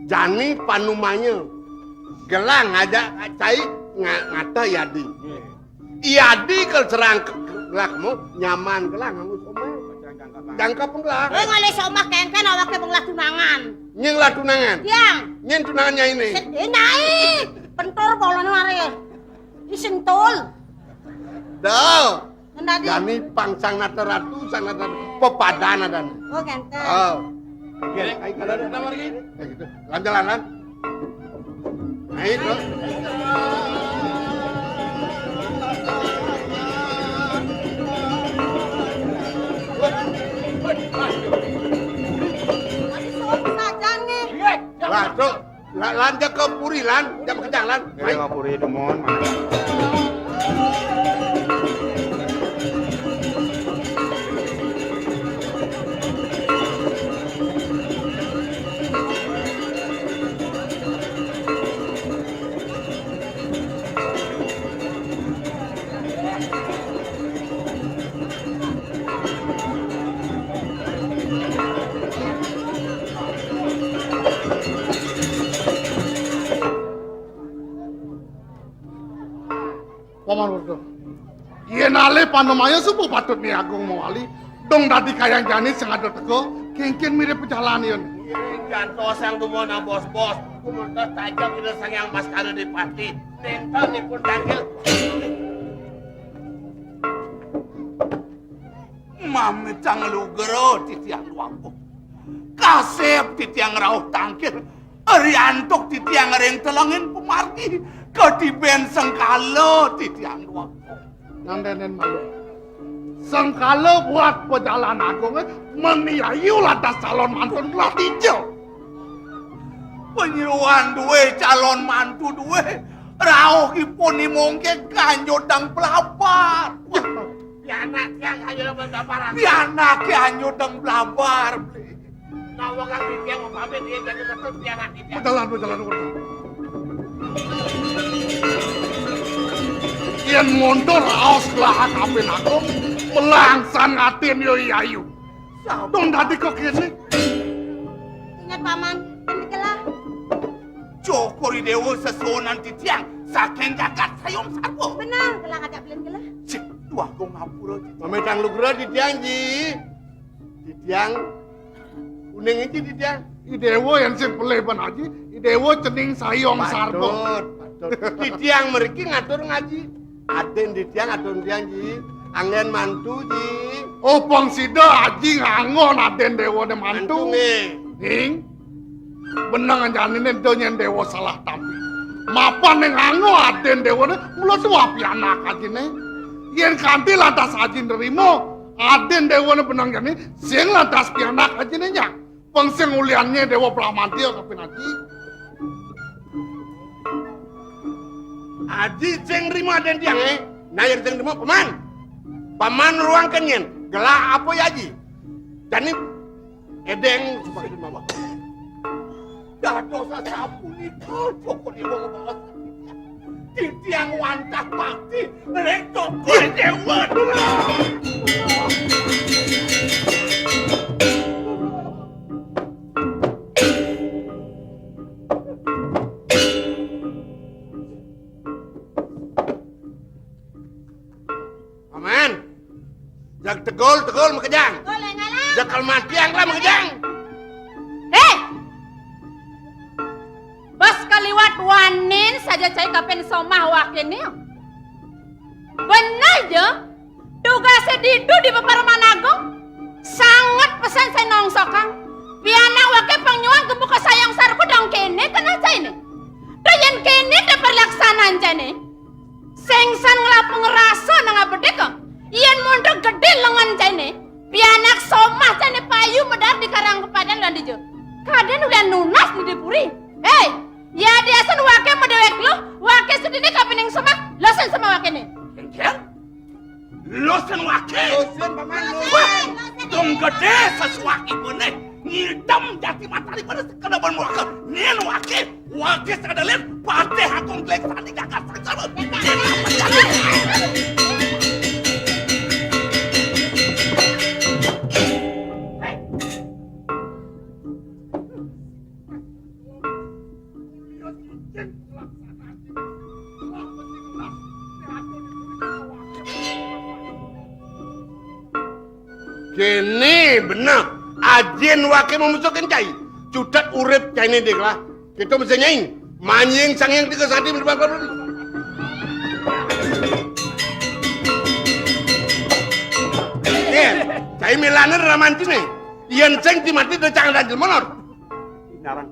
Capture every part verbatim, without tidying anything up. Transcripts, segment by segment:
Jani panumanya. Gelah ngajak cai nga-, ngata yadi. Yadi kal serang ke-, gelah mu nyaman gelah nganggo somah. Jangka penggelah. Eh, ngalih somah kengken awake penggelah tunangan. Nying lah tunangan. Yang. Nying tunangan nyai ne. Sedih nyai. Pentor bolon mari. Isentul. Dah. Kendadi. Jani pang sang nata ratu, sang nata pepadan adane. Oh, kenten. Oh. Oke, ayo, ada, ada lagi? Ya gitu. Lan jalanan. Ayo, terus. Tadi suruh sajan nih. Lah, terus. Lan, lan, jak ke puri, lan. Jak ke jalan. Ayo. Ngapuri demen, mana? Paman Werda. Yen alih panumaya suba patut Ni Agung mawali, dong dadi kayang jani sing ada teka, kengken mirip pejalan yen. Yen jantos yang tumon bos-bos, kumuntes tajam ida Sang Hyang Baskara Dipati, nenten ipun tangkil. Mamitang lugra titiang luangkuh. Kasep titiang rauh tangkil. Riantuk titiang ring telenging pamargi. Katiben sengkala titiang luangkuh. Nandenen malu. Sengkala buat pejalan agung, meniayu lantas calon mantun belah dija. Penyuruhan duwe calon mantu duwe. Rauh ipun ni mungkin kanjut dang pelabar. Pianak tiang aja dapat gambaran. Pianak tiang aja dang blabar, Bli. Nawa kang tiang mau pamit, dia jadi tetep pianak tiang. Bejalan, bejalan, bejalan. Yen mundur raos kelahak apin agung, melangsan atin yo yayu. Sabun. Dong dadi kok kene. Ingat, Paman, kan dikelah. Cokor I Dewa sesuunan titiang saking jagat Sayong Sarwa. Bener, gelah ngajak belian gelah. Cik, dua agung ngapura titiang. Mamitang lugra titiang, Ji. Titiang uning aji titiang. I Dewa yen sing pelih ban aji, I Dewa cening Sayong Sarwa. Patut, patut. Titiang mriki ngatur ngaji. Adin titiang atur titiang, Ji. Anggen mantu, Ji. Oh, pang sida aji ngangon adin dewane mantu. Mantu, nggih. Ning. Beneng janine ento nyen dewa salah tampi. Mapan ning ango adin dewane mula tuwa pianak ajine. Yen kanthi lantas aji nrimo, adin dewane beneng jani sing lantas pianak ajine nyak. Peng sing uliannya dewa Bramantya kapin aji. Aji sing nrimo adin tiang, eh. Nah, yen sing nrimo paman. Paman ruangken yen. Gelah apa ya, Ji? Jani Edeng sebagai mama. Dados sapunika Cokor Dewa ngebaos. Titiang wantah bakti ring Cokor Dewa. Aman. Jak tegul, tegul makejang. Tegul, engalang. Jak kalmatiang lah makejang. Hei! Bas kaliwat wanin saja cai kapin somah wakin ni. Bener je. Tugasé ditu di Pepareman Agung. Sanget pesen saya nongsokang. Pianak waké pang nyuang gemu ka Sayong Sarwa dong kéné keneh cainé. Yen kéné té perlaksanaan cainé. Sing san ngelah pangrasa nang abedé ka. Yen mondok gedé lengan cainé. Pianak somah cainé payu medar di Karang Kepadan lan dija. Kadén ulian nunas di Dipuri. Héi, ya diasan waké medéwék lu, waké sedini kapining somah, losin somah wakéné. Kéngkén? Losin waké. Losin, Paman, losin. Wah, dong gedé sesuaki bené. Ngitem jati matari pada sekena ban waké. Nien waké, waké sekeda lin, patih agung gelek sandi gagas sangsara. Nien waké. Kéné bener, ajin waké mamusukin cai. Cutet urip cainé diklah. Kita mesti nyai. Manjing Sang Hyang Tiga Sakti mendepan. Yén, cai milané ramantiné. Yén sing ti mati da cang dan jelmonor. Inarang,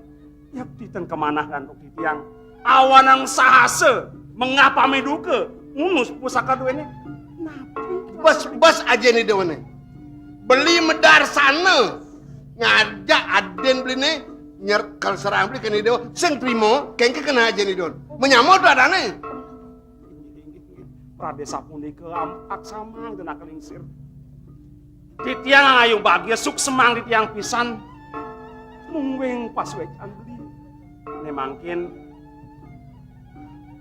yap titen kamanah dan titiang. Awanang sahasa mengapame duka ngunus pusaka duéné. Napi? Bes-bes ajin Ida Wané. Beli madarsana ngajak adin beliné nyer-, kaserahang beli kén Ida Wané. Sing trima, kéngkén kena ajin Ida Wané. Menyama tu adané. Pradé sapunika ampak samang Ida Naka Lingsir. Titiang ngayuh bagia suksemang titiang pisan. Mungguing pasuécan beli. Né mangkin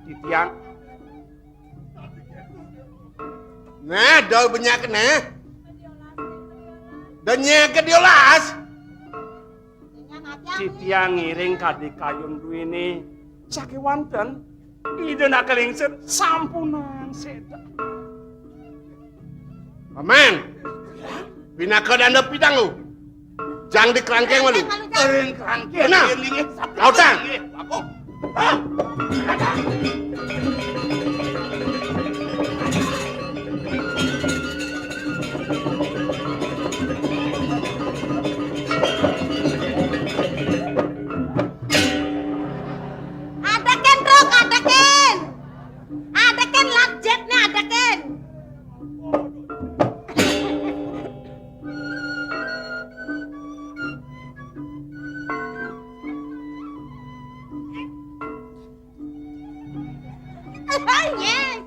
titiang. Nah, dol banyak nah. Dan nyeket diolas. Titiang ngiring kadi kayun duéné sakéwanten Ida Naka Lingsir sampunang séda. Paman, pinaka danda pidang lu. Jang di kerangkeng malu. Ring kerangkeng, nah, ring lingit sapi. Lautang. Aku. Ah. Adekin, Truk, adekin. Adekin, lap jetnya, adekin. Yes.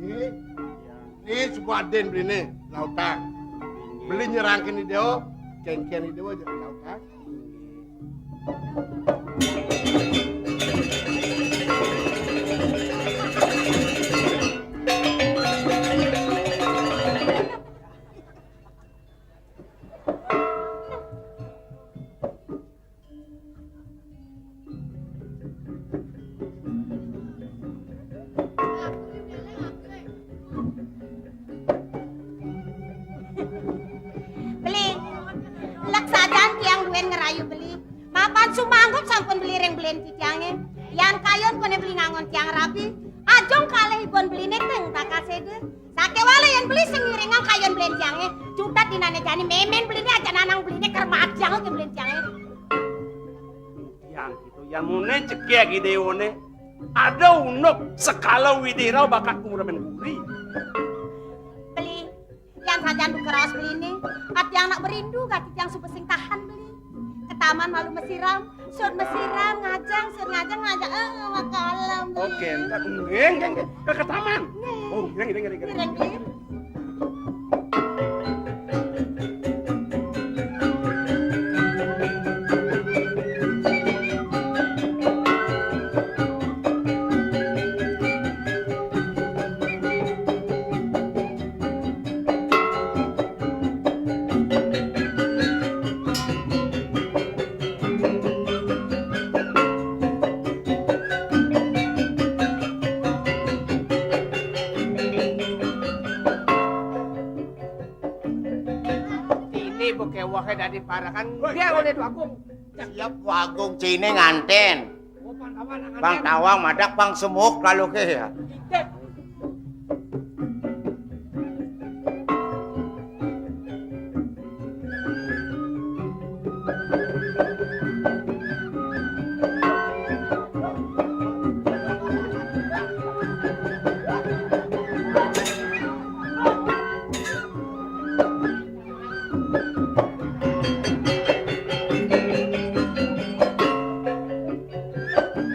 Ini, ini sebuah aden beli nih, Lautang. Beli nyerangkin Ida Wané, kéngkén Ida Wané, Lautang. Beli, lek sajan tiang duén ngerayu beli. Mapan sumanggup sampun beli ring belin titiangé. Yan kayun koné beli ngangon tiang rabi. Ajung kalih ibun beliné teng bakal séda. Sakéwala yén beli sing ngiringang kayun belin tiangé. Cutet dinané jani mémén beliné aja nanang beliné kermat tiangé ké belin tiangé. Tiang kéto, yan muné cekék Ida Wané. Ada unduk sekala Widhi Rau bakat kuremen guri. Beli, yan sajan duka raos beliné, ati anak berindu, ati tiang suba sing tahan beli. Ke taman malu mesiram, sur mesiram, ngajeng, sur ngajeng, ngajeng, eh, makalam beli. Oké, entar, nggih, nggih, nggih. Ke, ke taman. Nggih. Oh, nggih, nggih, nggih, nggih. Nggih, nggih. Ini buké wahé dadi parekan. Dia oleh Dwagung. Siap, Dwagung, cai nganten. Bang Tawang madak Bang Semuk lalu ké ya.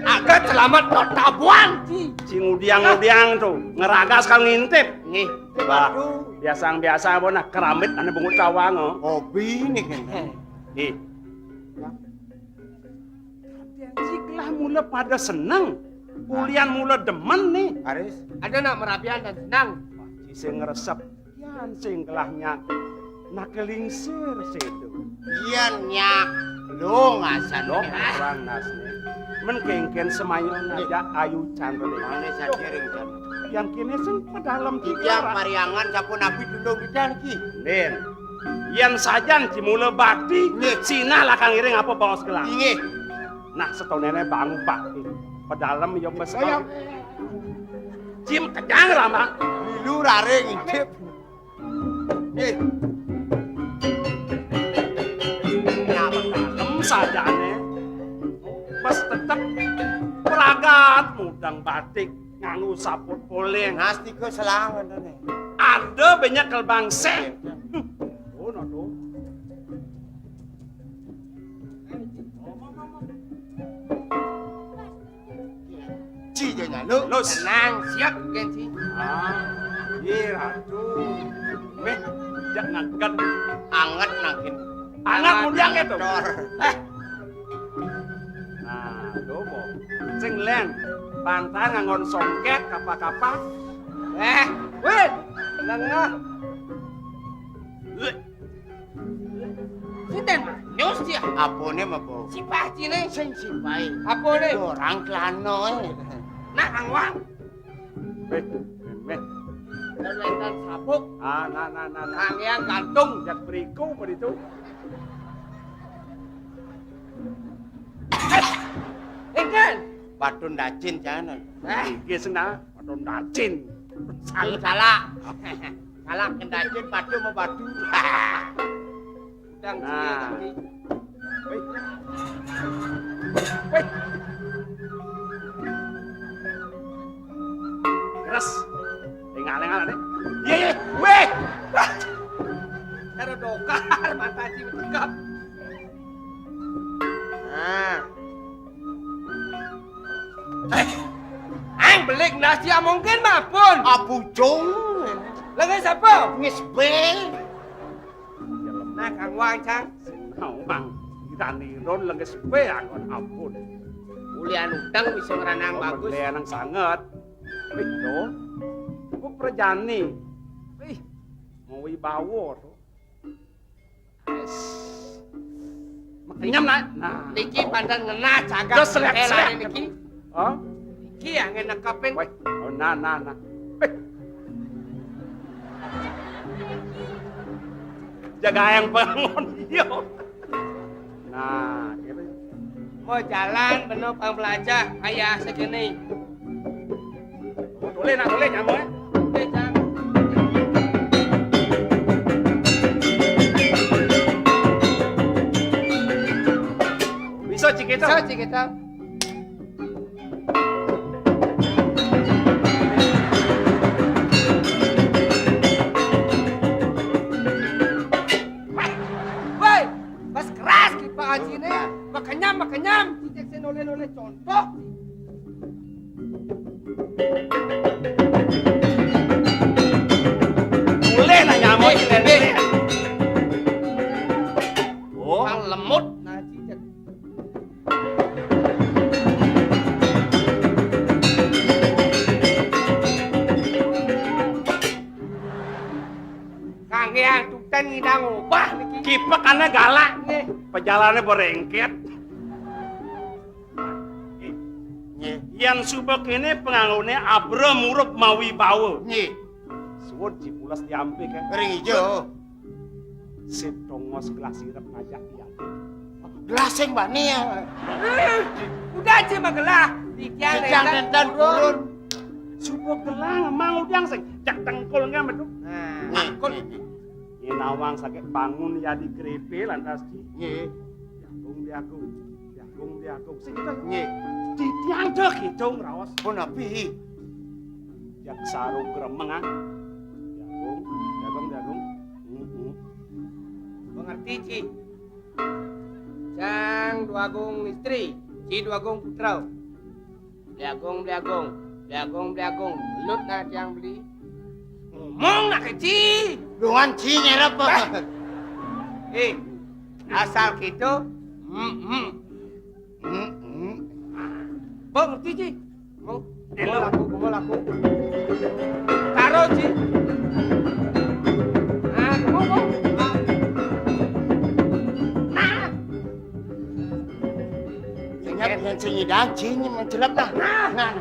Agat selamat to tabuan, Ci. Ci ngudiang-ngudiang to, ngeragas kal ngintip. Nggih. Bah, biasang-biasa apa nah kerambit ané bungut cawang, oh. Hobi nih. Nggih. Ci gelah mula pada seneng, ulian mula demen nih. Aris. Ada nak merabian dan senang. Ci sing ngresep, yan sing gelah nyak. Nak kelingsir séda. Yan nyak. Lo ngasan. Lo kurang nasné. Men kéngkén semaya ngajak ayu candra. Mané sadiring candra. Yan kéné sing pedalem. Iki parhyangan sapunapi dulung kita niki? Ndén. Yén sajan Ci Mula Bakti, nggih, sinah lakar ngiring apa baos gelang. Inggih. Nah, satonéné bangun bakti. Pedalem ya mesti. Ayo. Cim kejang rama. Milu raring ngintip. Nggih. Nyapa dalem sajané. Wis tetep pragat mudeng batik nganggo saput poleng. Nastika selang ngontene. Ada banyak kelbang seh. Nggih. Oh, no, no. Ci, jangan lu. Lus. Tenang, siap, Gen Ci. Ah, iya, Ratu. Meh, jak ngangkat. Anget nangkin. Anget mudiang itu. Dor. Eh. Nah, tuh, Bo. Sing lén, pantang nganggon songket, kapa-kapa. Eh, win. Lengah. Lek. Sinten, Mas? Nyus ya. Apone, Mas, Bo? Si Pak Haji ne. Sing si bae. Apone? Orang kelano, eh. Nah, Kang Wang. Weh, meh. Dan lentan sabuk. Ah, nah, nah, nah, nah. Kang yang gantung. Jak beriku, begitu. Eh, kan? Patun dacin, jangan. Eh. Iki senang, patun dacin. Salah. Salah. Salah kendacin padu mau padu. Udang. Nah. Sini, tapi. Wih. Wih. Keras. Enggak, enggak, enggak. Iya, iya. Wih. Wah. Karo dokar mata ci tekap. Nah. Eh, ang belik nasi mungkin mapun. Abujung. Lengen sapa? Ngisbe. Nah, Kang Wang, Cang. Sinau, Mang. Kita niron lenges be anggon ampun. Ulian utang bisa ngeranang bagus. Ngeranang sanget. Wih, to. Ku prajani. Wih, mau wibawa to. Wis. Makenyem, nah. Nah. Niki pandan ngenah cagak. Terus selek-selek. Niki. Hah? Niki yang ngenekepin. Woi, oh, nah, nah, nah. Wih. Jaga yang bangun, iya. Nah, gitu. Mau jalan, bener pang belajar, ayah segini. Boleh, nak, boleh, nyamuk, eh? Boleh, Cang. Bisa, Cikita? Bisa, Cikita. Woi, woi, pas keras ki Pak Haji ne. Makenyam, makenyam. Cicik sing oleh-oleh contoh. Boleh lah nyamuk. Eh, eh. Oh. Kang lemut. Nah, cicik. Kangge antutan ngidang obah niki. Kipekane galak. Nggih. Pejalane berengket. Nggih. Yen suba kene penganggone abra murup mawibawa. Nggih. Suwun Cipulas diampik, eh. Ring ijo. Sip tongos gelah sirep ngajak diampik. Gelah sing bani ya. Udah aja mah gelah. Titiang nenten purun. Suba gelah mang udiang sing jak tengkul nggih metu. Nah, tengkul. Nggih, nggih. Nawang sakit bangun ya di grepe lantas di. Nggih. Diagung, diagung. Diagung, diagung. Sing kita. Nggih. Titiang dek hidung raos. Pun api. Jak saru gremeng ah. Diagung, diagung, diagung. Heeh. Mengerti, Ci? Cang Dwagung istri, Ci Dwagung putra. Bliagung, bliagung, bliagung, bliagung. Lut nah tiang beli. Ngomong nak keci. Luan ci nyerep. Eh, eh, asal gitu. Hmm, hmm. Hmm, hmm. Bang, ngerti ci? Mau, mau laku, mau laku. Taruh ci. Nah, mau, mau. Nah. Ingat dengan sing nyidang, ci mencelep dah. Nah, nah.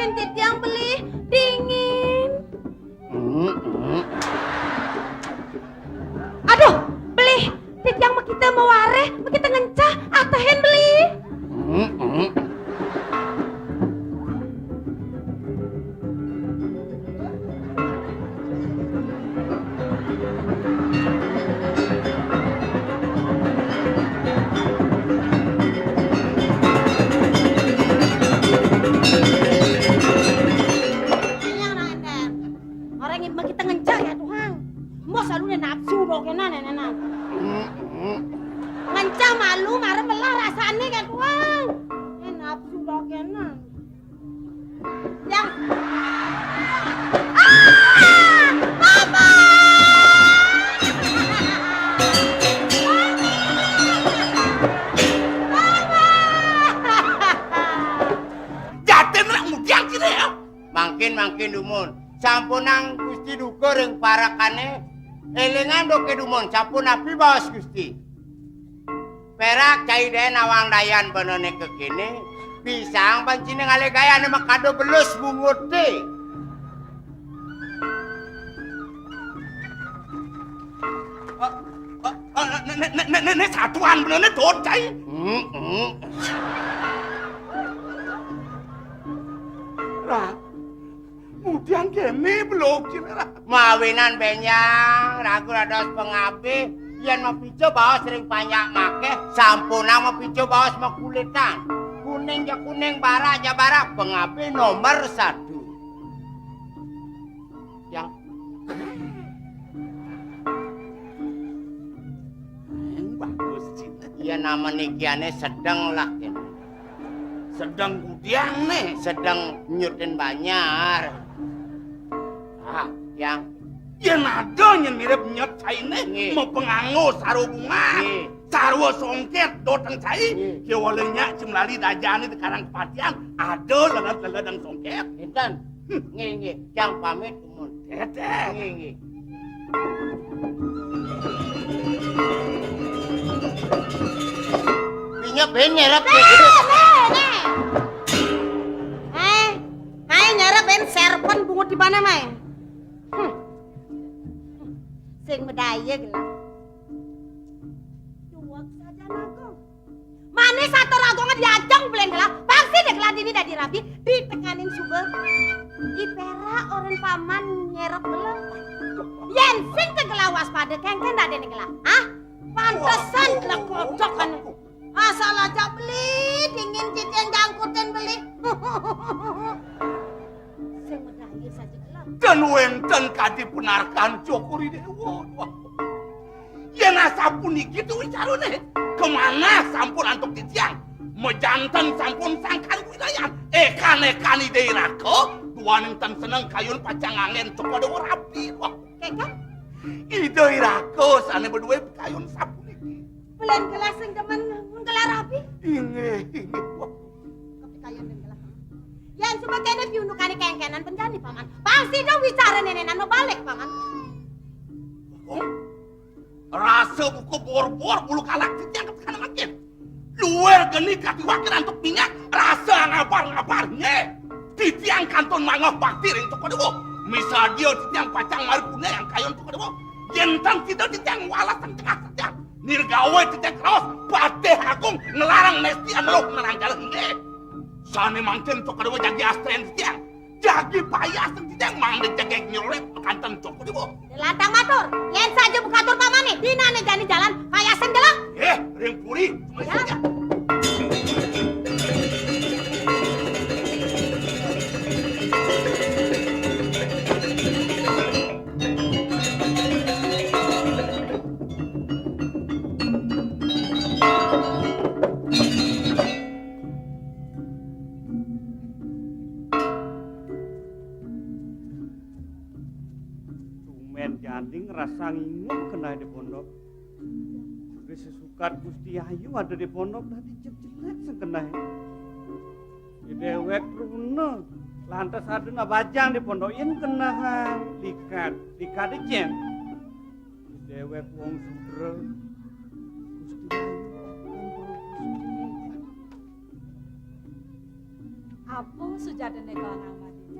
Titiang beli dingin. Mm, mm. Aduh, beli titiang makita mawareh, makita ngencah, atehin beli. Mm, mm. Orang yang begitu ngencah ya Tuhan. Mau selalu nafsu doh kena nenek. Ngencah malu marah melah rasanya ya Tuhan. Eh, nafsu doh kena. Yang Ah! Mama! Mama! Jatin rak mudiang kira ya. Mangkin, mangkin dumun. Sampunang Gusti duka ring parekane. Elingan doke dumun, sapunapi baos Gusti. Perak cai deh nawang dayan benene kekene, pisang pancine ngalih gayane makado belus bungute. Eh, eh, eh, ne, ne, ne, ne, ne, satuan benene dot cai. Heeh. Lah, mudian kene belog kira. Mawinan benjang, ragu dados pangabih, yen mapica baos ring panjak makeh, sampunang mapica baos makulitan. Kuning ja kuning, barak ja barak, pangabih nomor satu. Yang Yang bagus, Cina. Iya, nama nikiane sedeng lah, kene. Sedeng kudiang, ne. Sedeng nyutin banjar. Ah, yang Yen ada nyen mirip nyet caine, nggih, mapanganggo sarwa bunga, nggih, sarwa songket, doteng cai, nggih, kewala nyak cemlali dajane di karang kepatian, ada lelet-lelet dang songket. Enten. Hmm. Nggih, nggih. Yang pamit, Mun. Teteh. Nggih, nggih. Pinya ben nyerep. Nih, nih, nih. Eh, mae nyerep ben serpen bungut di mana, mae? Hmm. Sing medaya gelah. Cuwek saja, Agung. Mane satur agonge diajeng belen gelah, pang sida gelah dini dadi rabi, ditekanin suba. I perak oren paman nyerep gelah. Yen sing tegelah waspada, kengken dadene gelah. Ah, pantesan gelah kodok ane. Asal aja beli, dingin titiang jangkutin beli. Sing medaya saja gelah. Dan wenten kadi penarkan Cokor I Dewa. Yen asapuniki to wicarane, kamanah sampun antuk titiang. Majanten sampun sangkan winayan. Ekan-ekan Ida I Raka, duaning tan seneng kayun pacang anggen Cokor Dewa rabi. Wah. Kengken? Ida I Raka sane maduwe pikayun sapuniki. Belen gelah sing demen gelah rabi? Inggih, inggih. Wah. Kepikayun den gelah. Yen suba kene piundukane kengkenan penjani, Paman. Pasti dong wicara nenenan mabalik, Paman. Kok? Rasa buka bor-bor bulu kalak titiang ketekan makin. Luar geni katiwakin antuk minyak, rasa ngabar-ngabar nye. Titiang kantun mangoh bakti ring Cokor Dewa. Misadia titiang pacang maripune angkayun Cokor Dewa. Yen tan sida titiang walas teng tengah titiang. Nirgawe titiang kraos, Patih Agung ngelarang nesti aneluh narang jalan nggih. Sane mangkin Cokor Dewa jagi astren titiang. Jagi payas titiang mangda jagi nyolek makanten Cokor Dewa. Lantang matur, yen saja bukatur pamane, dinane jani jalan, payasin gelah. Eh, ring puri, ya. Tumen jani ngrasa nginum keneh di pondok. Ri sesukat Gusti Ayu ada di pondok dadi jep-jelet sing keneh. Di dewek runa, lantas ada nabajang di pondok yen keneh likat, likat icen. Di dewek wong sudra, Gusti Ayu ampun Gusti. Apung sujatiné kawangun mati.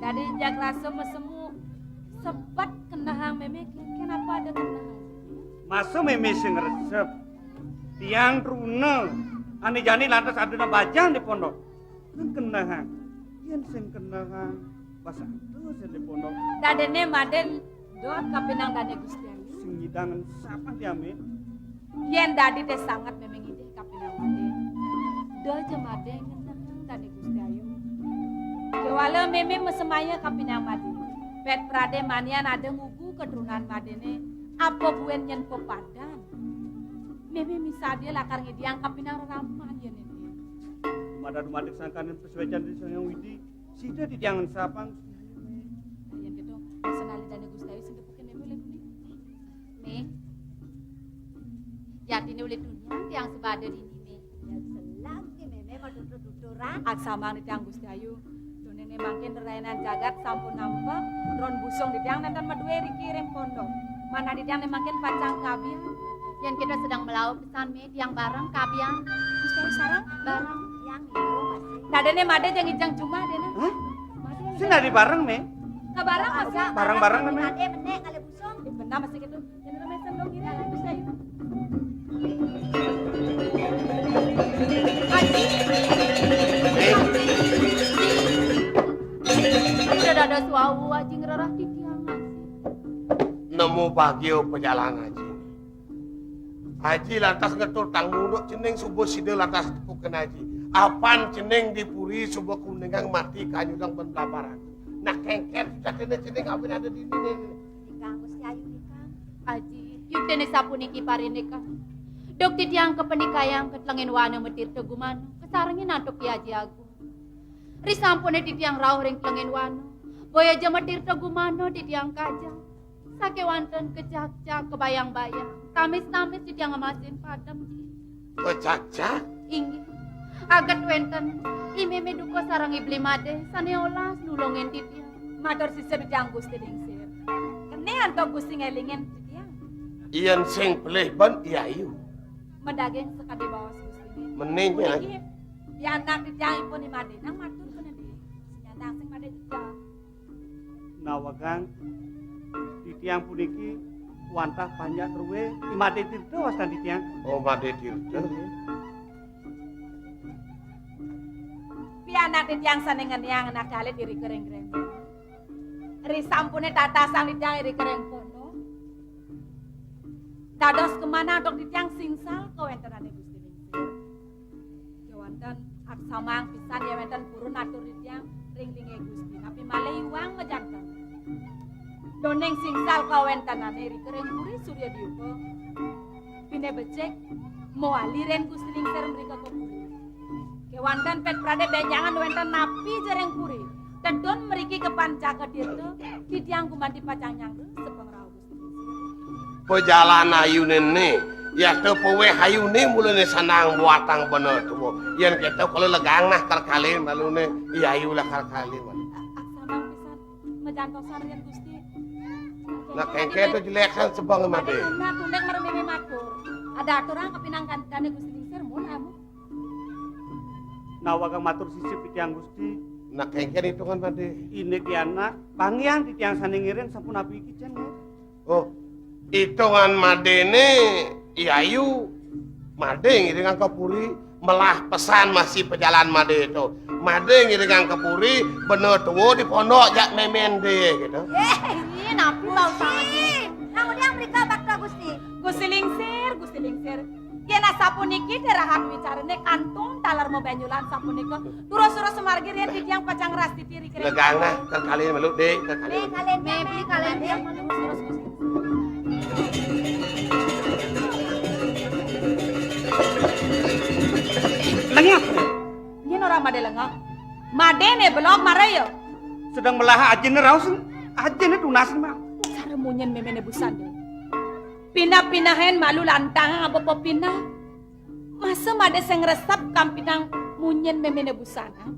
Dadi jak rasa masemu sebet kenehang mémé, kénkén apa ada kenehang? Masa mémé sing ngresep. Tiang truna, ané jani lantas ada bajang di pondok. Sing kenehang. Yén sing kenehang, pas ada sing di pondok. Dadiné Madé dot kapinang Dané Gusti Ayu. Sing nyidang sapang tiang, Mé? Yén dadi té sanget mémé ngidih kapinang Madé, da ja Madé ngenehang Dané Gusti Ayu. Kéwala mémé masemaya kapinang Madé. Pét pradé manian ada ngugu katrunan Madéné, apa buin nyén pepadan. Mémé misadia lakar ngidihang kapinang reraman yén éné. Madadu madik sangkaning pasuécan di Sang Hyang Widhi, sida titiang sapang. Yén kéto, senali Dané Gusti Ayu sing tepukin mémé ulih duni. Mé. Jatiné ulih tunian tiang sebada dini, Mé. Ya, selang ti mémé mah tutur-tuturan. Aksamang titiang Gusti Ayu. Duh, né mangkin rerainan jagat sampun nampek, ron busung titiang nénten madué riki ring pondok. Manah titiang né mangkin pacang kabian. Yén kita sedang melaup pisan, Mé, tiang bareng kabian. Gusti Ayu sareng? Bareng. Tiang niru masih. Nah, déné Madé ja ngijeng jumah déné. Hah? Madé. Sing dadi bareng, Mé? Kabareng masih. Bareng-bareng, Mé. Madé bené kalih busung. Ih, benar masih gitu. Aji. Udah dada suau, Aji ngerereh titiang, Aji. Nemu bagia pajalan Aji. Aji lantas ngetur tanggung dok cening suba sida lantas tepukin Aji. Apan cening di puri suba kuningang mati kanyudang ban blabaran. Nah, kénkén sujatiné cening awin ada dini né. Nikang Gusti Ayu nikang. Aji, yuktiné sapuniki parinika. Duk titiang kapanikayang ka Tlengin Wana matirta gumana, kasarengin antuk Aji Agung. Risampuné titiang rauh ring Tlengin Wana, boya ja matirta gumana titiang kajang. Sakéwanten kecakcak kabayang-bayang, tamis-tamis titiang ngemasin padem, Ji. Kecakcak? Inggih. Aget wénten, I Mémé Duka sareng I Beli Madé sané olas nulungin titiang. Matur sisip titiang Gusti Lingsir. Kéné antuk Gusti ngélingin titiang. Yén sing pelih ban I Ayu. Madaging sakadi baos Gusti. Mening, ya. Puniki pianak titiang ipun I Madé nang matur kéné dé. Sing nyandang sing Madé jejak. Nawegang titiang puniki wantah panjak drué I Madé Tirta wastan titiang. Oh, Madé Tirta. Inggih. Pianak titiang sané ngeniang anak alit irika ring gremeng. Risampuné tatasang titiang irika ring kono. Dados kamanah antuk titiang singsal kawéntenané Gusti Lingsir. Kéwanten aksamang pisan yén wénten purun atur titiang ring linggih Gusti. Napi malih iwang majanten. Duaning singsal kawéntenané irika ring puri Surya Dwipa. Pinih becik mawali rén Gusti Lingsir mrika ka puri. Kéwanten pét pradé bénjangan wénten napi ja ring puri. Tedun mriki ka Pancaka Tirta, titiang gumanti pacang nyanggra sepengrauh Gusti Lingsir. Pajalan ayuné né, yata pawéh ayuné mulané sandang buatang bena tua. Yén kéto kala legang nah kalkalin maluné, I Ayu lakar kalkalin malu. Aksamang pisan. Majantosan riin Gusti. Nah, kénkén to jelék san sebeng Madé. Madé tunas tundék mara mémé matur. Ada aturang kapinang kan-, kané Gusti Lingsir mun amu. Nawegang matur sisip titiang Gusti. Nah, kénkén itungan Madé. Indik anak, pangian titiang sané ngiring sampun napi kicén, nggih. Oh, itungan Madéné I Ayu, Madé ngiringang ka puri, melah pesan masih pajalan Madé to. Madé ngiringang ka puri, bena tua di pondok jak mémén dé, gitu. Eh, ih, napi bau sama Gusti. Nang udah mrika bakta Gusti. Gusti Lingsir, Gusti Lingsir. Yén asapuniki té rahat wicarané kantun taler mabenjulan sapunika. Terus-terus sumargi riin titiang pacang ngrastiti ri kering. Legang nah, kalkalin malu, Dék, kalkalin. Kalkalin, Mék, kalkalin. Lengah. Nyén ora Madé lengah. Madé né belog mara ya. Sedeng melah ajiné raos, ajiné tunas mah. Cara munyin méméné busan dé. Pinah-pinahin malu lantang aba pepinah. Masa Madé sing ngresep kampinang munyin méméné busana.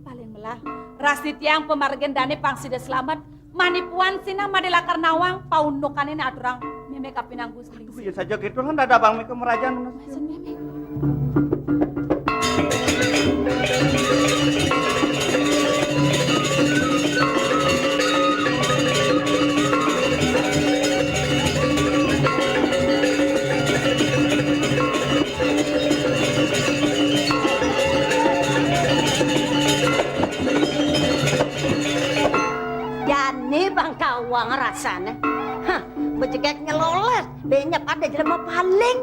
Paling melah, rasti tiang pamargin dané pang sida slamet, mani puan sinah Madé lakar nawang paundukané aturang mémé kapinang Gusti. Aduh, ya saja gitu lah, ndak ada abang mémé kemerajan. Maksud mémé. Pangrasane. Hah, bejegek nyelolet, benyep ada jelema paling.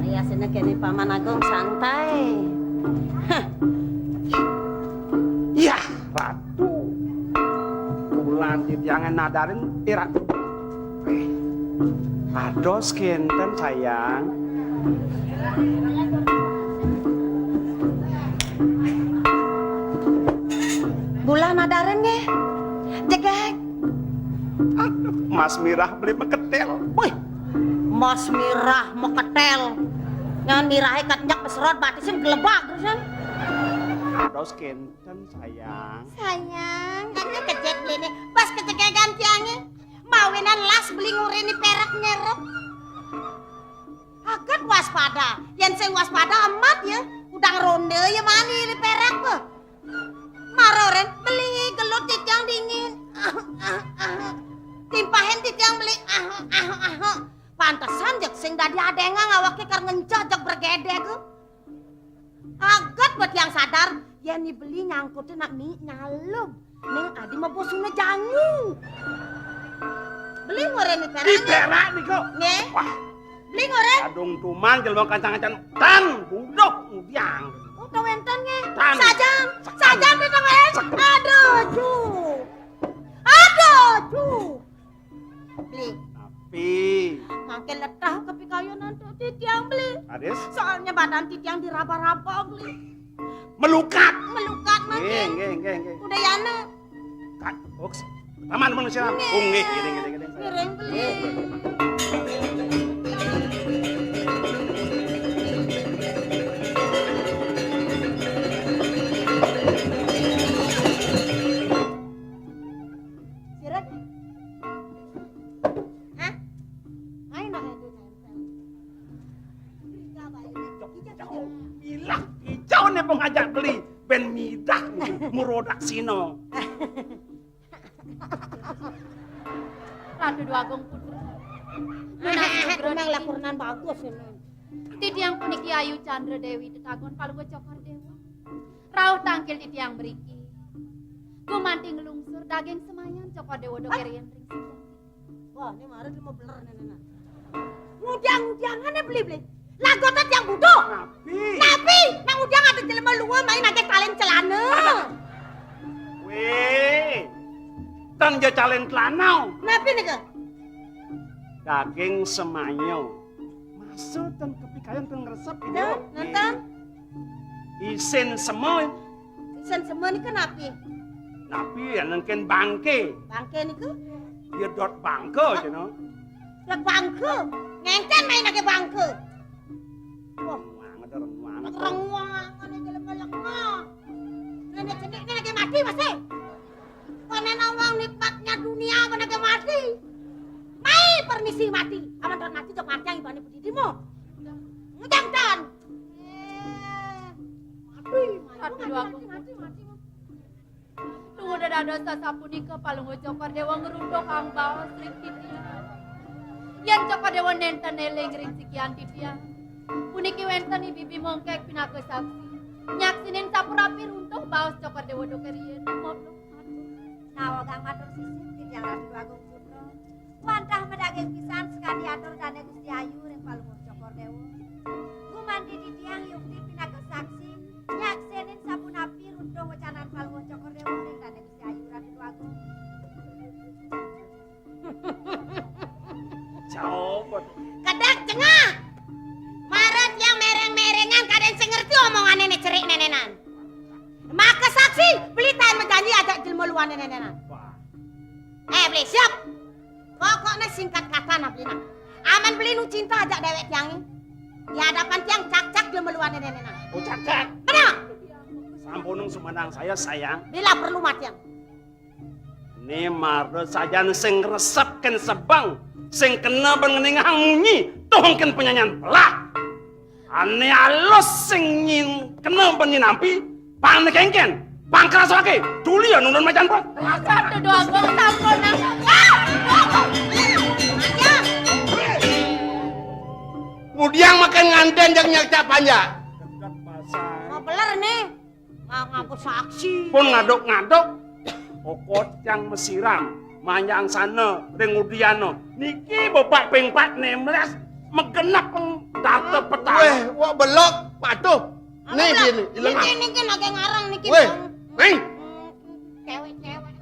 Ayasine kene Paman Agung santai. Hah. Yah, Ratu. Bulan titiange nadarin, eh, Ratu. Eh, ados kenten, sayang. Bulan nadarin nggih. Jegeg. Aduh, Mas Mirah beli meketel. Wih, Mas Mirah meketel. Ngan mirahe kat nyak beserot batisin gelebak terusan. Ados kenten, sayang. Sayang, kan kejek beli nih. Pas kejegegan tiange. Mawinan las beli ngureni perak nyerep. Aget waspada. Yen sing waspada amat ya, udang ronde ya mani li perak beh. Maro ren beli gelut titiang dingin. Timpahin titiang beli. Pantesan jeg sing dadi adengang awake kar ngenceh jeg bergedeg. Aget bet yang sadar, yen ni beli nyangkute nak mi nyalub. Ning adi mebusune jangu. Beli ngoreni perak. Di perak niku. Nggih. Wah. Beli ngoren. Kadung tuman jelema kancang-kancang tan budok ngudiang. Oh, to wenten nggih. Tan. Sajan, sajan pitang en. Aduh, ju. Aduh, ju. Beli. Tapi. Mangke letah kepikayan antuk titiang beli. Adis. Soalnya badan titiang diraba-raba beli. Melukat. Melukat mangke. Nggih, nggih, nggih, nggih. Udah yana. Kan, hoax. Paman manusia. Nggih. Oh, nggih, nggih, nggih, nggih. Ngiring beli. Nggih. Sirat. Hah? Ayo nak itu nempel. Milah, ijau nih pengajak beli ben midah nih, murodak sino. Ratu Dwagung Putra. Memang lakurenan bagus ini. Titiang puniki Ayu Candra Dewi Tetagon Palungguh Cokor Dewa. Rauh tangkil titiang mriki. Gumanti nglungsur daging semayan Cokor Dewa Doke riyen ring sikian. Wah, ini marut lima beler nenenan. Ngudiang-ngudiangane beli-beli. Lagote tiang butuh. Napi? Napi? Nang ngudiang ada jelema luwe main ake talen celana. Weh, tan ja calen celana. Napi nika? Daging semayo. Masa tan kepikayan tan ngresep. Nonton. Isin sema. Isin sema nika napi? Napi ya nengken bangke. Bangke niku? Ya dot bangke, ceno. Dot bangke. Ngenten main ake bangke. Wah, renguang, renguang. Renguang, ini jelema lemah. Nenek cenik ini lagi mati masih. Kono nawang nikmatnya dunia apa lagi mati. Mai permisi mati. Aman dot mati jok mati yang ibane bedidimu. Ngejang dan. Eh, mati, mati, mati, mati, mati, mati. Tumuju dados sasapunika Palungguh Cokor Dewa ngruntuhang baos ring titiang. Yen Cokor Dewa nenten eling ring sikian titiang, puniki wenten ibi-ibi mongkek pinaka saksi. Nyaksinin sapurapi runtuh baos Cokor Dewa doke riyen. Monggo matur. Nawegang matur sisip titiang Ratu Agung Putra. Wantah madaging pisan sakadi atur dane Gusti Ayu ring Palungguh Cokor Dewa. Gumanti titiang yukti pinaka saksi, nyaksenin sapunapi runtuh wecanan Palungguh Cokor Dewa ring dane Gusti Ayu Ratu Agung. Coba. Kedek jengah. Mara tiang mereng-merengan kadang sing ngerti omongane ne cerik nenenan. Maka saksi, beli tan majanji ajak jelema luane nenenan. Wah. Eh, beli siap. Pokoknya singkat kata nah beli nah. Aman beli nu cinta ajak dewek tiang. Di hadapan tiang cak-cak jelema luane nenenan. Oh, cak-cak. Benar. Sampunung sumandang saya sayang. Bila perlu matian. Ni marda sajan sing ngresepken sebeng, sing kena ben ngeningahang munyi, tuh ken penyanyian belah. Ane alus sing nyin kena ben nyinampi, pang ne kengken, pang kerasake, tuli ya nundun macan pun. Satu dua gong sampun nang. Ngudiang makan nganten jak nyak cak panjak. Mau beler nih. Nga-, ngaku saksi. Pun ngaduk-ngaduk. Okot yang mesiram, manyang sana, ring udiana. Niki bebak ping pat nemles, megenep peng darta petang. Weh, wak belok, patuh. Nih, dia nih, ilengah. Niki, niki, niki ngarang niki, Bang. Weh, weh. Hmm, cewek-cewek.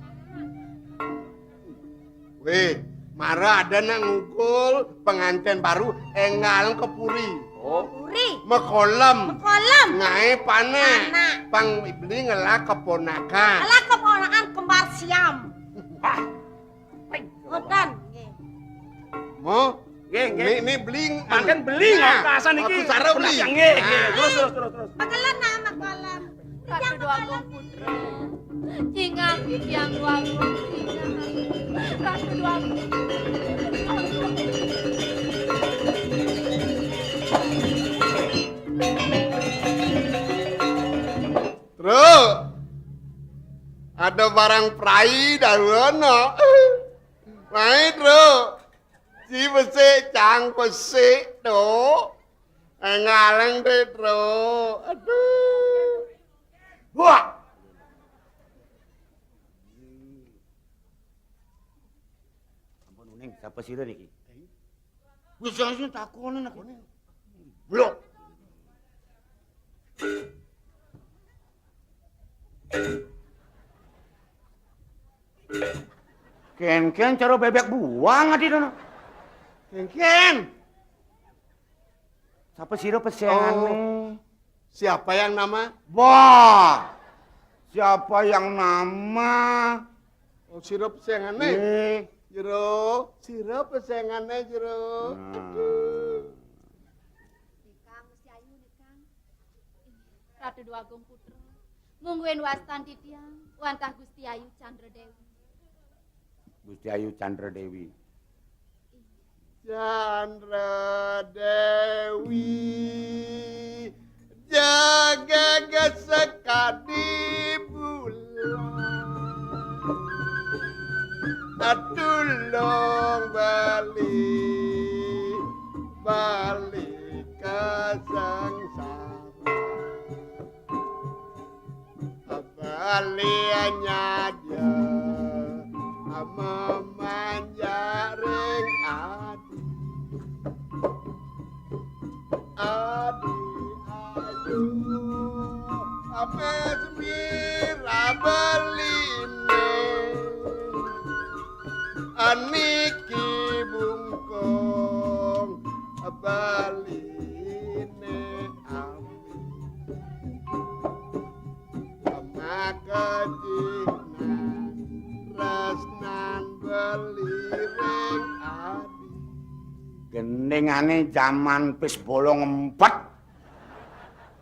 Weh, mara ada nak ngukul pengantin baru enggal ke puri. Oh. Puri. Mekolem. Mekolem. Ngae panak. Panak. Pang beli ngelah keponakan. Ngelah keponakan kembar siam. Hah. Ngoten, nggih. Mo? Nggih, nggih. Ni, ni beli. Mangken beli, nah, ngakasan iki. Aku sarep beli. Nggih, nggih. Nah. Terus, terus, terus, terus. Pagelen, nah, Mak Kolem. Ratu Déwa Agung Putra. Cingang titiang Déwa Agung, cingang. Ratu Déwa Agung. Truk. Ada barang prai daun, no. Mai, Truk. Si besik, cang besik, Truk. Ngaleng deh, Truk. Aduh. Wah. Ampun, Uning, sapa sira niki? Wis langsung takoni nang kene. Blok. Ken-ken cara bebek buang ati to. Ken-ken. Sapa sira pesengane? Oh. Siapa yang nama? Wah. Siapa yang nama? Oh, sira pesengane. Nggih. Jero, sira pesengane, Jero. Nah. Aduh. Nikang, Gusti Ayu, nikang. Ratu Déwa Agung Putra. Mungguing wastan titiang, wantah Gusti Ayu Candra Dewi. Gusti Ayu Candra Dewi. Candra Dewi, jaga sekadi bulan. Tulung bali, bali ka sangsara. Bali nyadya, memanjak ring adi. Adi ayu, ame semira beline. Aniki bungkung beline ami. Maka jinan resnan beli ring adi. Gendingane jaman pis bolong empet.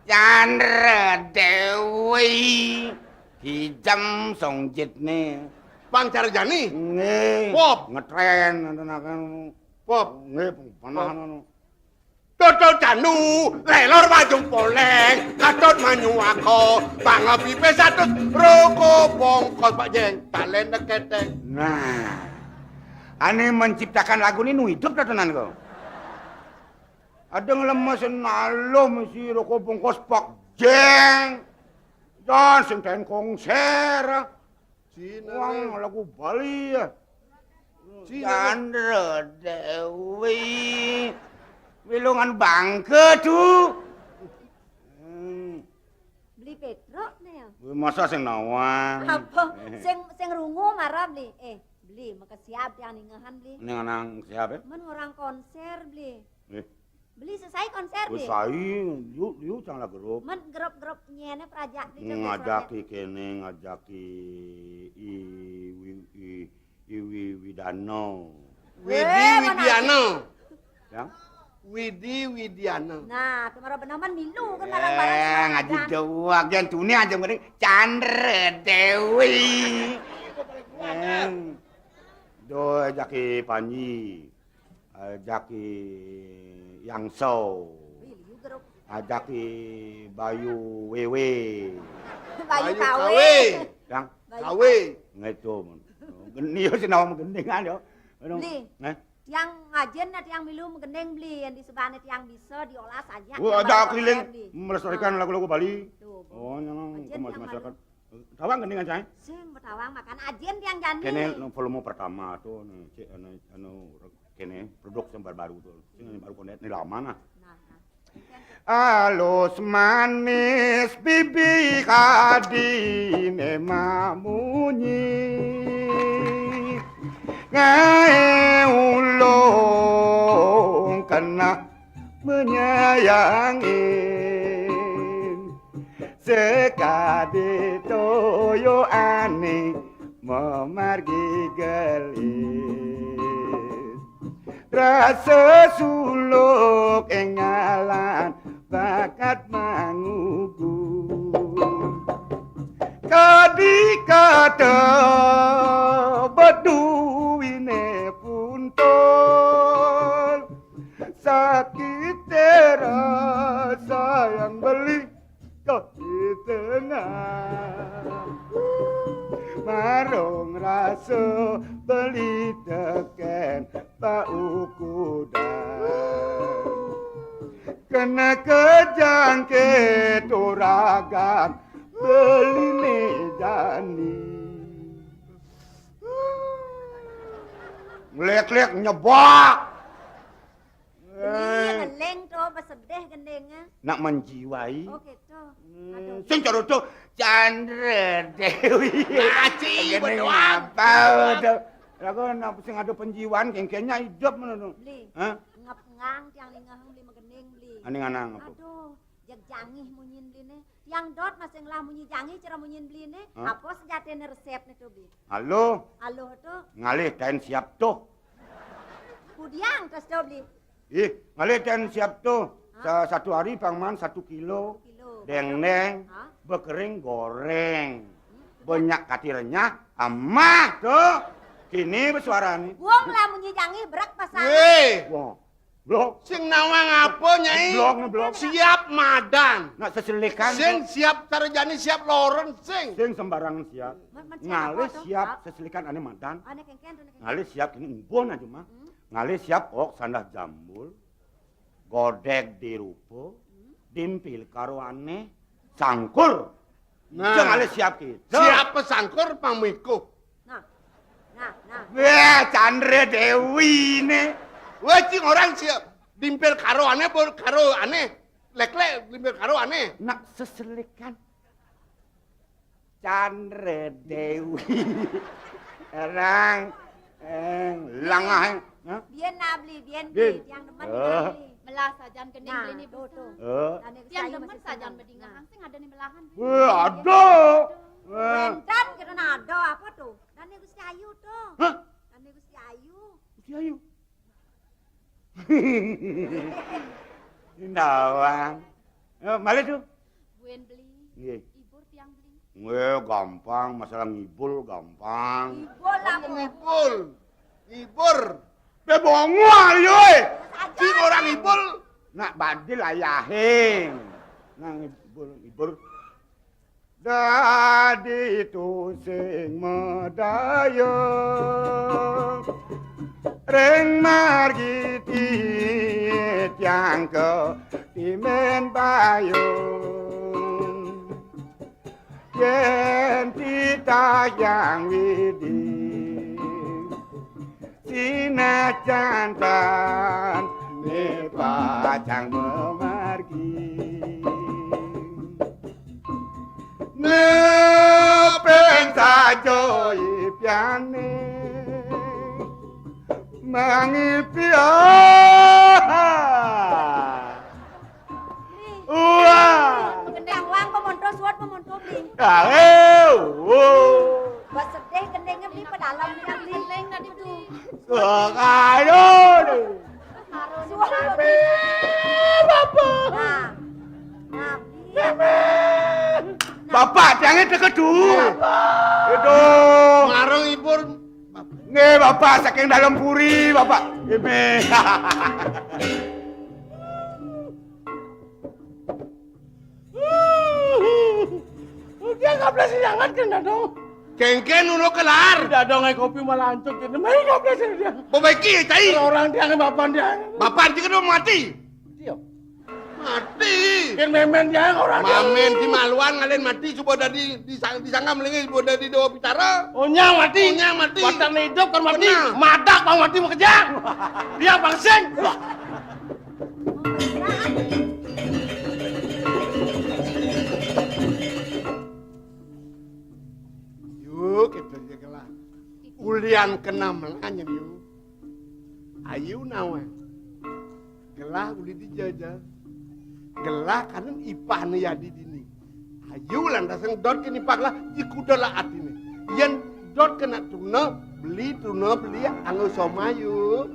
Candra Dewi. Hijem songjitne. Pang cara jani? Nggih. Pop. Ngetren nontonaken. Pop. Nggih, panah ngono. Toto Canu, lelor maju poleng, Gatot Manyuwaka, pangepipe satus, roko bongkos Pak Jeng, talen keteng. Nah, ane menciptakan lagu ini nu hidup to tenan kok. Ada ngelemesin malu mesti roko bongkos Pak Jeng. Dan sing ten konser. Cina. Wah, lagu Bali ya. Cina. Candra Dewi. Wilungan bangke tu. Hmm. Beli Petruk ne ya? Wih, masa sing nawang? Apa? Sing, sing rungu marah beli. Eh, beli, maka siap yang ningehan beli. Ning anang siap ya? Men orang konser beli. Eh. Beli selesai konser, wis, beli. Sai, yuk, yuk, cang lah grup. Men grup-grup nyene prajak beli. Ngajaki kene, ngajaki i, wi, i, i, wi, Widano. Widi, eh, Widiano. Yang? Widi Widiano. Nah, kemara bener men milu kan barang-barang. Eh, ngaji doang. Yang tuni aja mending Candra Dewi. Eh. Do jaki Panji. Ajaki Yangso. Ajaki Bayu Wewe. Bayu Kawe. Yang? Bayu Kawe. Ngeto. Geni yo sing nawang gendingan yo. Ngono. Beli. Eh? Tiang ngajen nah tiang milu gending beli yang di sebane tiang bisa diolah saja. Wah, ada keliling melestarikan lagu-lagu Bali. Tuh. Oh, nyang masyarakat. Tawang gending aja. Sing betawang makan ajin tiang jani. Kene nu volume pertama tuh, nu, cek anu, anu, kene produk yang baru-baru tuh. Sing yang baru konet, ini lama nah. Nah, nah. Alus manis bibi kadine mamunyi, ngae ulung kena menyayangin. Sekadi toyo ane memargi gelis, rasa suluk engalan bakat mangugu. Kadi kata beduine puntul, sakit terasa yang beli kok di tengah. Marung rasa beli teken paukudan, kena kejangkit uragan beli ne jani. Ngelek-lek nyebak. Beli ngeling to, besedih gendingnya. Nak menjiwai. Oh gitu. Hmm, aduh. Sing cara to Chandra Dewi. Aci, gending apa to? Lagu nak sing ada penjiwaan, kengkenya hidup mana to? Beli. Hah? Ngap ngang tiang lingah beli megending beli. Ane nganang apa? Aduh, jeg jangih munyin beli ne. Tiang dot masih ngelah munyi jangih cara munyin beli ne. Hah? Apa sejatine resepne to beli? Halo. Halo to. Ngalih kain siap to. Kudiang terus to beli. Ih, ngalih ten siap tuh. Hah? Sa-, satu hari pang man satu kilo. Satu kilo. Dengdeng, hah? Bekering goreng. Hmm, sudah. Banyak kati renyah, amah tuh. Kini besuara nih. Wong lah munyi jangih berak pasang. Weh. Wong. Blok. Sing nawang apa, Nyai? Blok nih, blok. Siap madan. Nak seselikan. Sing tuh. Siap sarjani, siap loren, sing. Sing sembarangan siap. Men-, men siap ngalih apa tuh? Siap, hah? Seselikan ane madan. Ane kengken, ane kengken. Ngalih siap kini embon aja mah. Hmm. Ngalih siap ok sandah jambul, godeg dirupa, dimpil karo ane, sangkur. Nah. Jeng ngalih siap kita. Siapa sangkur pamikuh? Nah. Nah, nah. Wah, Chandra Dewi ne. Wah, cing orang siap. Dimpil karo ane, bor karo ane. Lek-lek, dimpil karo ane. Nak seselikan. Chandra Dewi. Erang, eh, langah, eh. Hah? Biyen nah beli, biyen beli, biyen. Tiang demen. Oh. Nah beli. Melah sajan gending. Nah, beli ni tuh, betul. Tuh. Dane tiang Gusti Ayu demen masih sajan seneng. Bedingah. Nah. Sing ada ni melahan beli. Weh, ada. Weh. Wendan kira nah ada apa tuh? Dane Gusti Ayu tuh. Hah? Dane Gusti Ayu. Gusti Ayu. Ndawang. Eh, malih tuh. Buen beli. Nggih. Ibur tiang beli. Nggih, gampang, masalah ngibul gampang. Ngibul apa? Ngibul. Ngibur. Be bongo ayo, eh. Sing orang ngibul. Nak badil ayahe. Nah, ngibul, ngibul. Dadi tusing medaya ring margi titiang ketimen payung. Yen titah Hyang Widi sinajan tan ne pacang memargi. Nepen saja ipiane mangipi. Wah. Gendang wang pemonto suat pemonto beli. Ae, wo. Buat sedih gendingnya beli pedalem yang beli. Gending tadi beli. Kok ayo deh. Suat beli. Bapak. Nah. Nah, beli. Bapak, jangan dekedu. Itu. Marung ibur. Nggih, Bapak, saking dalam puri, Bapak. Nggih. Dia nggak berhasil jangan kan, Dadong. Kengken ulo kelar. Dadong, eh, kopi malah hancur gitu. Mari nggak berhasil dia. Perbaiki, cai. Kalau orang dia, bapak dia. Bapak dia kedua mati. Dia. Mati. Yén mémén dia ora. Mamén si maluan ngalih mati, coba dadi disang-, disangka melingis, coba dadi Déwa Pitara. Onyang mati. Onyang mati. Watang hidup kan mati. Benar. Madak bang mati makejang. Dia bangsing. Yu, kita aja gelah. Ulian kena melanya, Yu. Ayu nawa. Gelah uli dija ja. Gelah kanen ipahné yadi dini. Ayu lantasan dot kén ipah gelah, ikuda lah atiné. Yén dot kena truna, beli truna, beli anggo somayu.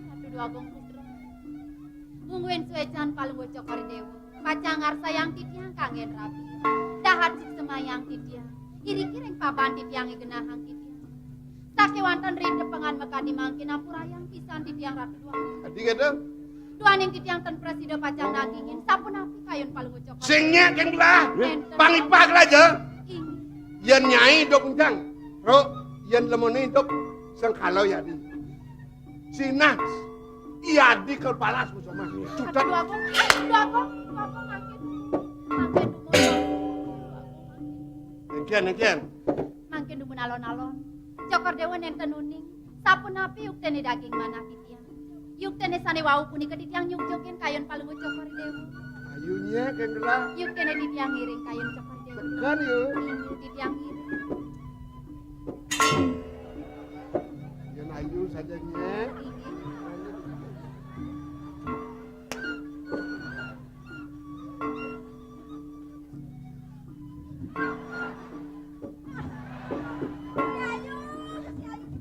Ratu Déwa Agung Putra. Mungguing suécan Palungguh Cokor Déwa. Pacang ngarsayang titiang kanggén rabi. Dahat suksemayang titiang. Iriki ring papan titiangé genahang titiang. Sakéwanten ring tepengan makadi mangkin ampurayang pisan titiang Ratu Déwa Agung. Adi kéto? Duaning titiang ten prasida pacang nagingin, sapunapi kayun Palungguh Cokor. Sing nyék kén gelah. Nénten. Pangipah gelah ja. Inggih. Yén nyai dok encang, Ruk, yén lemoné dok sengkala yadi. Sinah, yadi kal balas musuh mah. Cutet. Aduh, Agung, aduh, Agung, aduh, Agung, mangkin. Mangkin dumun. Aduh, Agung, mangkin. Engkén, engkén. Mangkin dumun alon-alon. Cokor Déwa nénten uning. Sapunapi yuktiné daging manah titiang. Yuktiné sané wau punika titiang nyugjugin kayun Palungguh Cokor Déwa. Ayu nyék kén gelah. Yuktiné titiang ngiring kayun Cokor Déwa. Tekan, Yu. Inggih, titiang ngiring. Yén ayu saja nyék. Inggih.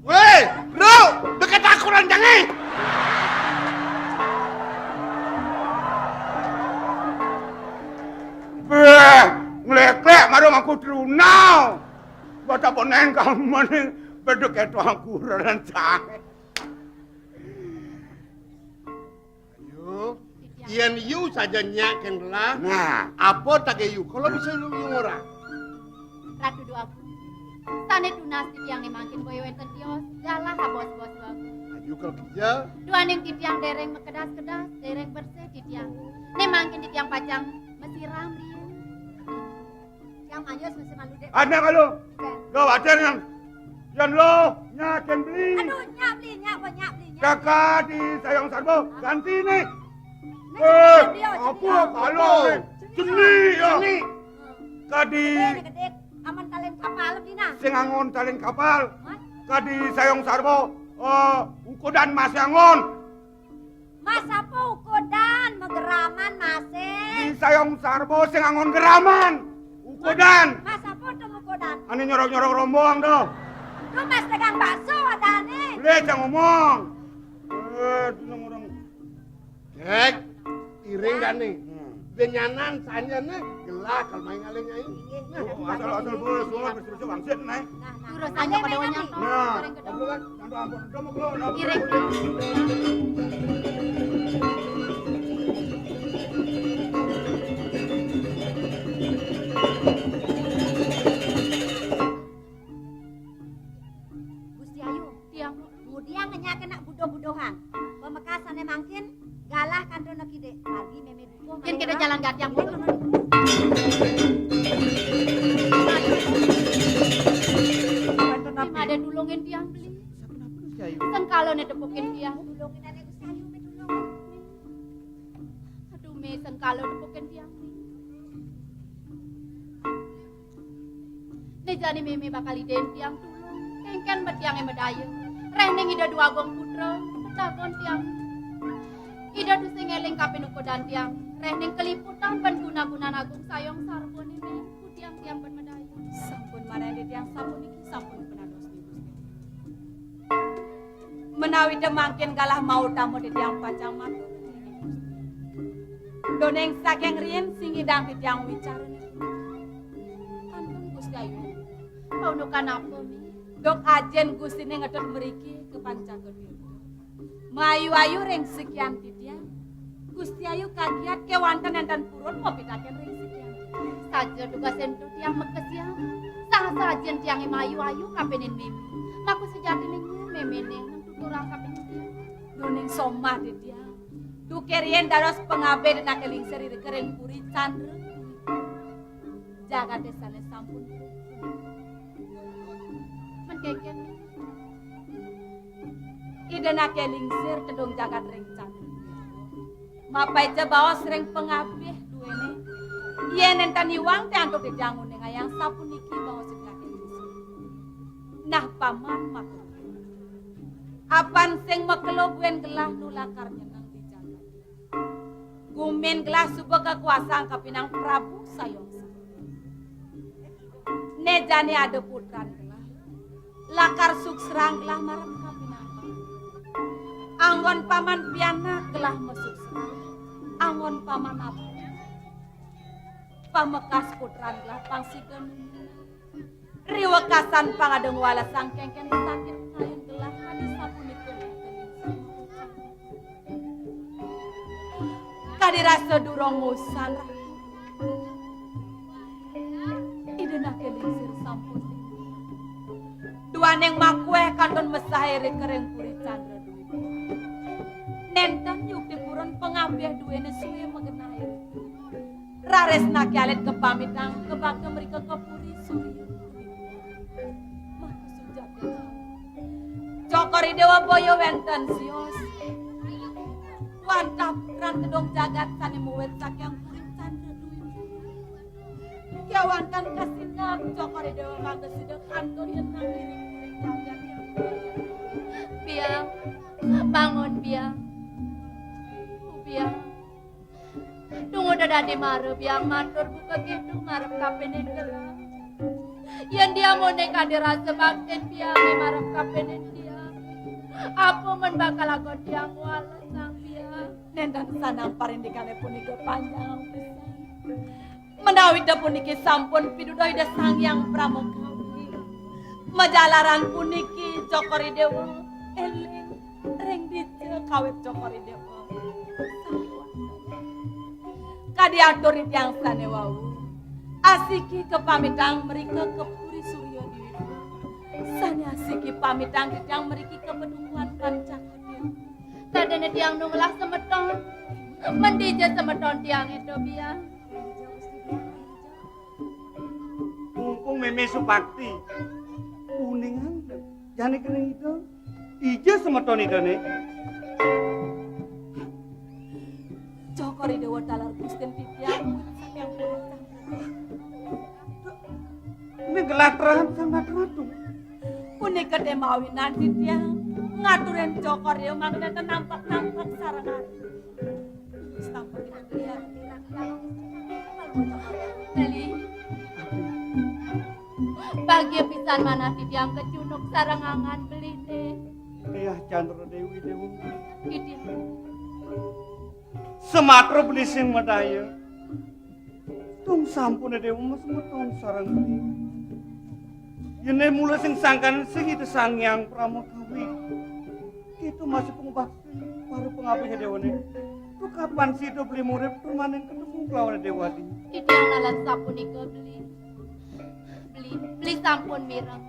Wéh, Ruk, deket aku rancangé. Béh, ngléklék mara mangku truna. Bata boneng kamu maning bedek éto aku rancangé. Ayu, yén yu saja nyak kén gelah. Nah, apa tagih yu? Kalau bisa lu yu ngora. Ratu Déwa Agung. Sané tunas titiang né mangkin boya wénten tios, galah abos-bos Déwa Agung. Ayu kalau kija. Duaning titiang déréng makedas-kedas, déréng bersih titiang. Né mangkin titiang pacang masiram riin. Yang mayus mesti malu dek. Ada kalau. Oke. Lo wajar yang, yang lo nyakin beli. Aduh, nyak beli, nyak, nyak beli, nyak. Kaka di Sayong Sarbo, ganti nih. Nih, eh, dia, apa dia. Kalau? Jeni. Jeni, ya. Jeni. Hmm. Kadi. Gede, gede. Aman talin kapal, Dina. Sing angon talin kapal. Hah? Kadi Sayong Sarbo, eh, ukudan mas angon. Mas apa ukudan, megeraman masih? Di Sayong Sarbo sing angon geraman. Ukudan. Mas apa tuh ukudan? Ane nyorok-nyorok rombong tuh. Tuh mas dagang bakso ada nih. Boleh jangan ngomong. Eh, tuh orang. Kek, iring kan nih. Hmm. Benyanan sanya nih, gelak kalau main ngalih nyai. Nah, oh, asal-asal boleh, boleh, bersih-bersih wangsit nih. Nah, nah. Terus sanya pada wanyang. Nah, ampun kan? Iring. Gusti Ayu, tiang ngudiang ngenyakin nak budoh-budohan. Pamekasane mangkin galah kantona kidik. Lagi meme dukuh. Yen kita jalan gatiang budoh. Made tulungin tiang beli. Sengkalane tepukin tiang. Tulungin ane Gusti Ayu, me tulungin. Aduh, me sengkala tepukin tiang beli. Ne jani meme bakal idin tiang tulung. Kengken bet tiange medaya. Reh ning Ida Dwagung Putra, tetakon tiang. Ida tusing eling kapinukudan tiang. Reh ning keliputan ban guna-gunan agung sayong sarbone me. Kudiang tiang ban medaya. Sampun manah di tiang sampun niki sampun penados di Gusti. Menawi mangkin galah mautama titiang pacang matur. Doneng saking riin sing idang titiang wicara niki. Ampun Gusti Ayu. Paundukan apa, Mi? Dok ajin Gustine ngetut mriki ke Pancaka Tirta. Mayu-ayu ring sikian titiang. Gusti Ayu kagiat kewanten enten purun mapitaken ring sikian. Saja tugas ento tiang makesian. Saha-saha ajin tiange mayu-ayu kapinin meme. Maka sejatine nyuwun memene nang tuturang kapinin tiang. Duh, Ning somah titiang. Duke riin dados pangabih Ida Anaké Lingsir irika ring Puri Candra. Jagaté sané sampun. Men kénkén. Ida Anaké Lingsir tedung jagat ring Candra. Mapaica baos ring pangabih duéné. Yén nénten iwang té antuk titiang nguningayang sapuniki baos Ida Anaké Lingsir. Nah, Paman matur. Apan sing makelo buin gelah nu lakar nyeneng di jagat. Gumin gelah suba kakuasang kapining Prabu Sayong Sari. Né jani ada putran gelah. Lakar suksrang gelah marep kapining Paman. Anggon Paman pianak gelah masuksrang. Anggon Paman apa? Pamekas putran gelah pang sida numinang. Riwekasan pang ada ngwalesang kénkén sakit kayun gelah kadi sapunika. Kadi rasa durung ngusan, Ratu. Ida Anaké Lingsir sampun. Duaning makuéh kantun mesahé ring Puri Candra Dwipa. Nénten yukti purun pangabih duéné sué magenah. Raris naké alit kapamitang kabakta mrika ka Puri Surya. Maka sujati. Cokor I Déwa boya wénten sios. Wantah putran tedung jagat sané muwit saking Puri Candra Dwipa. Kéwanten kasineb Cokor I Déwa mangda sida kantun yeneng ring Puri Candra Dwipa. Biang, bangun, Biang. Biang. Tunggu dadi mara Biang matur buka kéto marep kapining gelah. Yén Biang amoné kadi rasa baktin Biang marep kapining Biang. Apa men bakal lakon Biang ngwalesang Biang? Nénten sanang parindikané punika panjang pisan. Menawi da puniki sampun piduduh Ida Sang Hyang Pramakawi. Majalaran puniki Cokor I Déwa éling ring dija kawit Cokor I Déwa. Kadi atur titiang sané wau. Asiki kapamitang mrika ka Puri Surya Dwipa. Sané asiki pamitang titiang mriki ka Padukuhan Pancakatiang. Dadiné tiang nu ngelah semeton. Men dija semeton tiang ento, Biang? Mumpung mémé Supakti. Uningang jani kéné Ida. Ija semeton Idané. Cokor I Déwa taler Gustin titiang. Ini gelah terahan sangat ratu. Punika té mawinan titiang ngaturin Cokor I Déwa mangda nampak-nampak sareng ati. Beli. Bagia pisan manah titiang kecunduk sareng angan beliné. Diah Candra Déwi Déwa. Titiang. Sematra beli sing madaya. Tung sampun Déwa mas meton sareng beli. Yén mula sing sangkan sing Ida Sang Hyang Pramakawi. Kita masih pengubah Para pangabih Déwané. Tukapan sida beli murid permanen ketemu kelawan Déwadi. Titiang nalar sapunika beli. Beli, beli sampun mireng.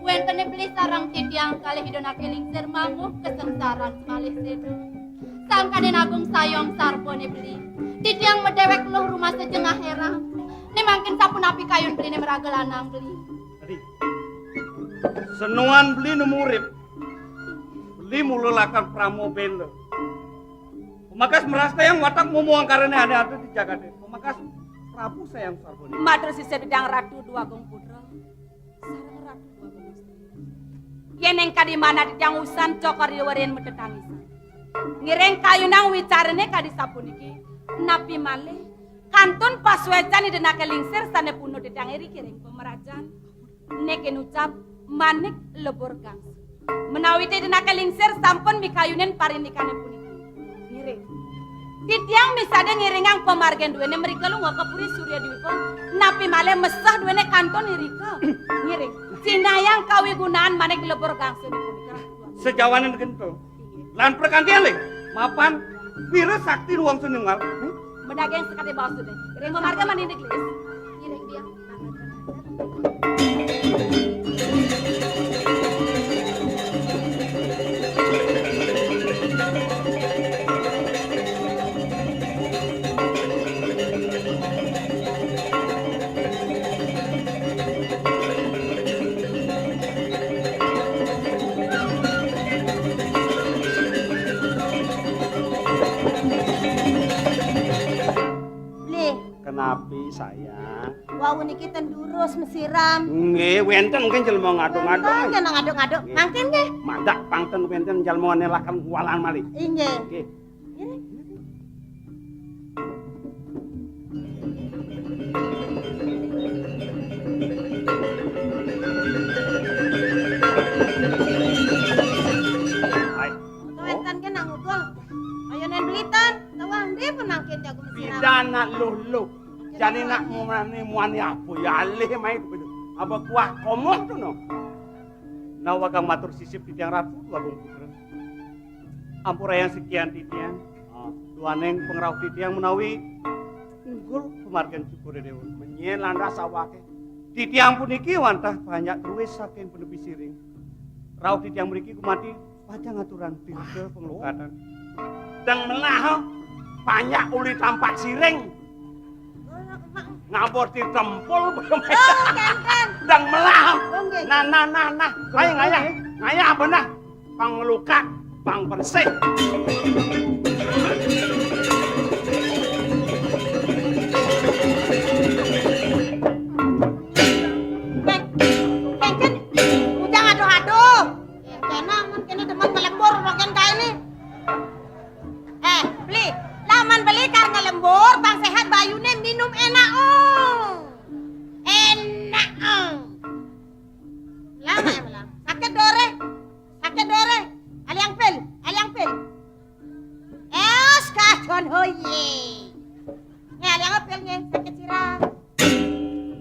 Wéntené beli sareng titiang kalih Ida Anaké Lingsir manguh kasengsaran malih séda. Sangkaning Agung Sayong Sarbané beli. Titiang madéwék luh rumasa jengah hérang. Né mangkin sapunapi kayun beliné maraga lanang beli. Adi. Senuan beli nemu urip. Beli mula lakar prama benda. Pemakas merastayang watak momo angkarané ané ada di jagaté. Pemakas Prabu Sayang Sarbana. Matur sisip Ida Hyang Ratu Déwa Agung Putra. Sareng Ratu Déwa Agung Istri. Yén ing kadi manah titiang usan Cokor I Déwa ring matetangisan. Ngiring kayunang wicarané kadi sapuniki. Napi malih kantun pasuécan Ida Anaké Lingsir sané punduh titiang iriki ring pamrajan. Niki nucap manik lebur gangsa. Menawi Ida Anaké Lingsir sampun mikayunin parindikané puniki. Ngiring. Titiang misadia ngiringang pamargin duéné mrika lunga ka Puri Surya Dwipa. Napi malih mesah duéné kantun irika. Ngiring. Sinayang kawigunaan manik lebur gangsa punika. Sajawaning gento. Lan prakanti aling, mapan wira sakti ruang senunggal. Hmm? Madaging sakadi baos dudé. Ring pamarga manindig lis. Ngiring Biang. Napi, sayang? Wau niki ten durus mesiram. Nggih, wenten nggih jelema ngaduk-ngaduk. Nggih, ngaduk-ngaduk. Nggih. Mangkin nggih. Madak pang ten wenten jelema nelaken walan malih. Inggih. Nggih. Nggih. Hai. Wenten nggih nang udul. Ayo nen belitan, tawang nggih penangkin jago mesiram. Pidana luh-luh. Jani nak muani, muani apa ya alih mai tu. Apa kuah komoh tu no. Nah, wagang matur sisip titiang Ratu, Agung Putra. Ampurayang sekian titiang. Ah. Duaning pangrauh titiang menawi unggul pamargin syukur Dewa. Menyen landas awake. Titiang puniki wantah panjak druwis saking Penepi Siring. Rauh titiang mriki kumati pacang aturang tirta panglukatan. Dang melah, panjak uli tampak siring. Ngabur di tempul. Oh, kenten. Dang melah. Oh, nggih. Nah, nah, nah, nah. Ayo ngayah. Ngayah apa nah? Pang melukat, pang bersih. Peng, pengken, ujang aduh-aduh. Kena, mun kena demen ngelembur, rogen kae ni. Eh, beli, lamun beli kar ngelembur, pang sehat bayune minum enak, oh. Enak, oh. Lama ya, Bang. Sakit dore. Sakit dore. Aliang pil, aliang pil. Es kadon hoye. Nih, aliang pil nih, sakit sirah.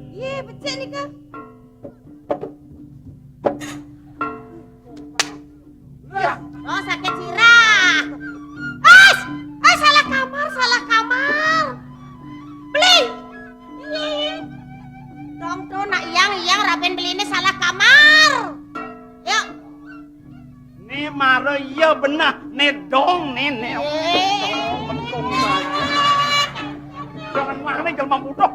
Iya, becik nih, Kak. Ya. Oh, sakit sirah. As, as, salah kamar, salah kamar. Beli. Iya. Dong tuh, nak iyang, iyang raben beli ini salah kamar. Yuk. Ni mara iya benah, ni dong ni, ni. Eh. Jangan wah ni jelema bodoh.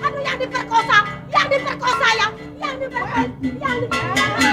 Aduh, yang diperkosa, yang diperkosa, yang, yang diperkosa, yang diperkosa.